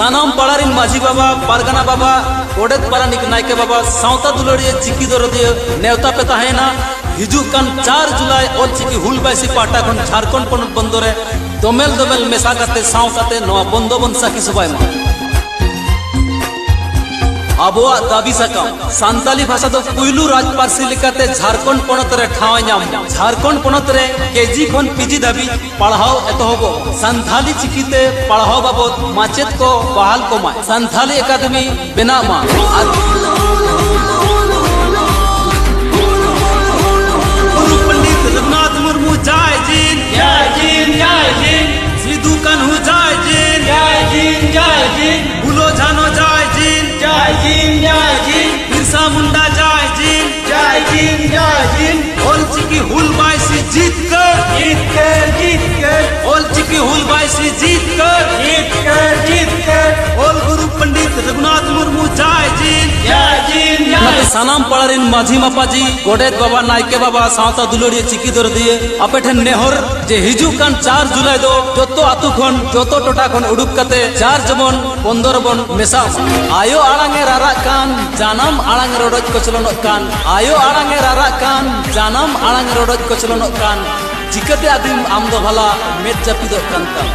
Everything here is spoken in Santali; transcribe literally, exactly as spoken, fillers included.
ᱥᱟᱱᱟᱢ ᱯᱟᱲᱟ ᱨᱤᱱ ᱢᱟᱹᱡᱷᱤ ᱵᱟᱵᱟ, ᱯᱟᱨᱜᱟᱱᱟ ᱵᱟᱵᱟ, ᱜᱚᱰᱮᱛ ᱯᱟᱨᱟᱱᱤᱠ, ᱱᱟᱭᱠᱮ ᱵᱟᱵᱟ, ᱥᱟᱶᱛᱟ ᱫᱩᱞᱟᱹᱲᱤᱭᱟᱹ ᱪᱤᱠᱤ ᱫᱚᱨᱚᱫᱤᱭᱟᱹ, ᱱᱮᱣᱛᱟ ᱯᱮ ᱛᱟᱦᱮᱸᱭᱮᱱᱟ᱾ ᱦᱤᱡᱩᱜ ᱠᱟᱱ ᱪᱟᱨ ᱡᱩᱞᱟᱭ ᱚᱞᱪᱤᱠᱤ ᱦᱩᱞ ᱵᱟᱭᱥᱤ ᱯᱟᱦᱴᱟ ᱠᱷᱚᱱ ᱡᱷᱟᱲᱠᱷᱚᱸᱰ ᱯᱚᱱᱚᱛ ᱵᱚᱱᱫᱚ ᱨᱮ ᱫᱚᱢᱮᱞ ᱫᱚᱢᱮᱞ ᱢᱮᱥᱟ ᱠᱟᱛᱮ ᱥᱟᱶ ᱠᱟᱛᱮ ᱱᱚᱣᱟ ᱵᱚᱱᱫᱚ ᱵᱚᱱ ᱥᱟᱹᱠᱷᱤ ᱥᱚᱵᱷᱟᱭ ᱢᱟ᱾ ᱟᱵᱚᱣᱟᱜ ᱫᱟᱹᱵᱤ ᱥᱟᱠᱟᱢ, ᱥᱟᱱᱛᱟᱞᱤ ᱵᱷᱟᱥᱟ ᱫᱚ ᱯᱩᱭᱞᱩ ᱨᱟᱡᱽ ᱯᱟᱹᱨᱥᱤ ᱞᱮᱠᱟᱛᱮ ᱡᱷᱟᱲᱠᱷᱚᱸᱰ ᱯᱚᱱᱚᱛ ᱨᱮ ᱴᱷᱟᱶ ᱮ ᱧᱟᱢ ᱢᱟ᱾ ᱡᱷᱟᱲᱠᱷᱚᱸᱰ ᱯᱚᱱᱚᱛ ᱨᱮ ᱠᱮᱡᱤ ᱠᱷᱚᱱ ᱯᱤᱡᱤ ᱫᱷᱟᱹᱵᱤᱡ ᱯᱟᱲᱦᱟᱣ ᱮᱛᱚᱦᱚᱵᱚᱜ, ᱥᱟᱱᱛᱷᱟᱞᱤ ᱪᱤᱠᱤᱛᱮ ᱯᱟᱲᱦᱟᱣ ᱵᱟᱵᱚᱫ ᱢᱟᱪᱮᱫ ᱠᱚ ᱵᱟᱦᱟᱞ ᱠᱚᱢᱟᱭ, ᱥᱟᱱᱛᱷᱟᱞᱤ ᱮᱠᱟᱰᱮᱢᱤ ᱵᱮᱱᱟᱜ ᱢᱟ᱾ ᱟᱨ ᱜᱩᱨᱩ ᱯᱚᱱᱰᱤᱛ ᱨᱚᱜᱷᱩᱱᱟᱛᱷ ᱢᱩᱨᱢᱩ ᱡᱟᱭ ᱡᱤᱱ, ᱡᱟᱭ ᱡᱤᱱ, ᱡᱟᱭ ᱡᱤᱱ, ᱥᱤᱫᱩ ᱠᱟᱹᱱᱦᱩ ᱡᱟᱭ ᱡᱤᱱ, ᱡᱟᱭ ᱡᱤᱱ, ᱡᱟᱭ ᱡᱤᱱ, ᱯᱷᱩᱞᱳ ᱡᱷᱟᱱᱳ ᱡᱟᱭ ᱡᱤᱱ, ᱡᱟᱭ ᱡᱤᱱ, ᱡᱟᱭ ᱡᱤᱱ, ᱵᱤᱨᱥᱟ ᱢᱩᱱᱰᱟ ᱡᱟᱭ ᱡᱤᱱ, ᱡᱟᱭ ᱡᱤᱱ, ᱡᱟᱭ ᱡᱤᱱ᱾ ᱚᱞᱪᱤᱠᱤ ᱦᱩᱞ ᱵᱟᱭᱥᱤ ᱡᱤᱛᱠᱟᱹᱨ, ᱡᱤᱛᱠᱟᱹᱨ, ᱡᱤᱛᱠᱟᱹᱨ᱾ ᱚᱞᱪᱤᱠᱤ ᱦᱩᱞ ᱵᱟᱭᱥᱤ ᱡᱤᱛᱠᱟᱹᱨ, ᱡᱤᱛᱠᱟᱹᱨ, ᱡᱤᱛᱠᱟᱹᱨ᱾ ᱚᱞ ᱜᱩᱨᱩ ᱯᱚᱱᱰᱤᱛ ᱨᱚᱜᱷᱩᱱᱟᱛᱷ ᱢᱩᱨᱢᱩ ᱡᱟᱭ ᱡᱤᱱ, ᱡᱟᱭ ᱡᱤᱱ, ᱡᱟᱭ ᱚᱱᱟᱛᱮ ᱡᱤᱱ᱾ ᱥᱟᱱᱟᱢ ᱯᱟᱲᱟ ᱨᱤᱱ ᱢᱟᱹᱡᱷᱤ ᱢᱟᱯᱟᱡᱤ, ᱜᱚᱰᱮᱛ ᱵᱟᱵᱟ, ᱱᱟᱭᱠᱮ ᱵᱟᱵᱟ, ᱥᱟᱶᱛᱟ ᱫᱩᱞᱟᱹᱲᱤᱭᱟᱹ ᱪᱤᱠᱤ ᱫᱚᱨᱚᱫᱤᱭᱟᱹ, ᱟᱯᱮ ᱴᱷᱮᱱ ᱱᱮᱦᱚᱨ ᱡᱮ ᱦᱤᱡᱩᱜ ᱠᱟᱱ ᱪᱟᱨ ᱡᱩᱞᱟᱭ ᱫᱚ ᱡᱚᱛᱚ ᱟᱹᱛᱩ ᱠᱷᱚᱱ, ᱡᱚᱛᱚ ᱴᱚᱴᱷᱟ ᱠᱷᱚᱱ ᱩᱰᱩᱠ ᱠᱟᱛᱮ ᱪᱟᱨ ᱡᱮᱢᱚᱱ ᱵᱚᱱᱫᱚ ᱨᱮᱵᱚᱱ ᱢᱮᱥᱟᱜ ᱢᱟ᱾ ᱟᱭᱳ ᱟᱲᱟᱝ ᱮ ᱨᱟᱨᱟᱜ ᱠᱟᱱ, ᱡᱟᱱᱟᱢ ᱟᱲᱟᱝ ᱨᱚᱰᱚᱡ ᱠᱚᱪᱞᱚᱱᱚᱜ ᱠᱟᱱ, ᱟᱭᱳ ᱟᱲᱟᱝ ᱮ ᱨᱟᱨᱟᱜ ᱠᱟᱱ, ᱡᱟᱱᱟᱢ ᱟᱲᱟᱝ ᱨᱚᱰᱚᱡ ᱠᱚᱪᱞᱚᱱᱚᱜ ᱠᱟᱱ, ᱪᱤᱠᱟᱹᱛᱮ ᱟᱫᱤᱢ ᱟᱢ ᱫᱚ ᱵᱷᱟᱞᱟ ᱢᱮᱫ ᱡᱟᱹᱯᱤᱫᱚᱜ ᱠᱟᱱ ᱛᱟᱢ?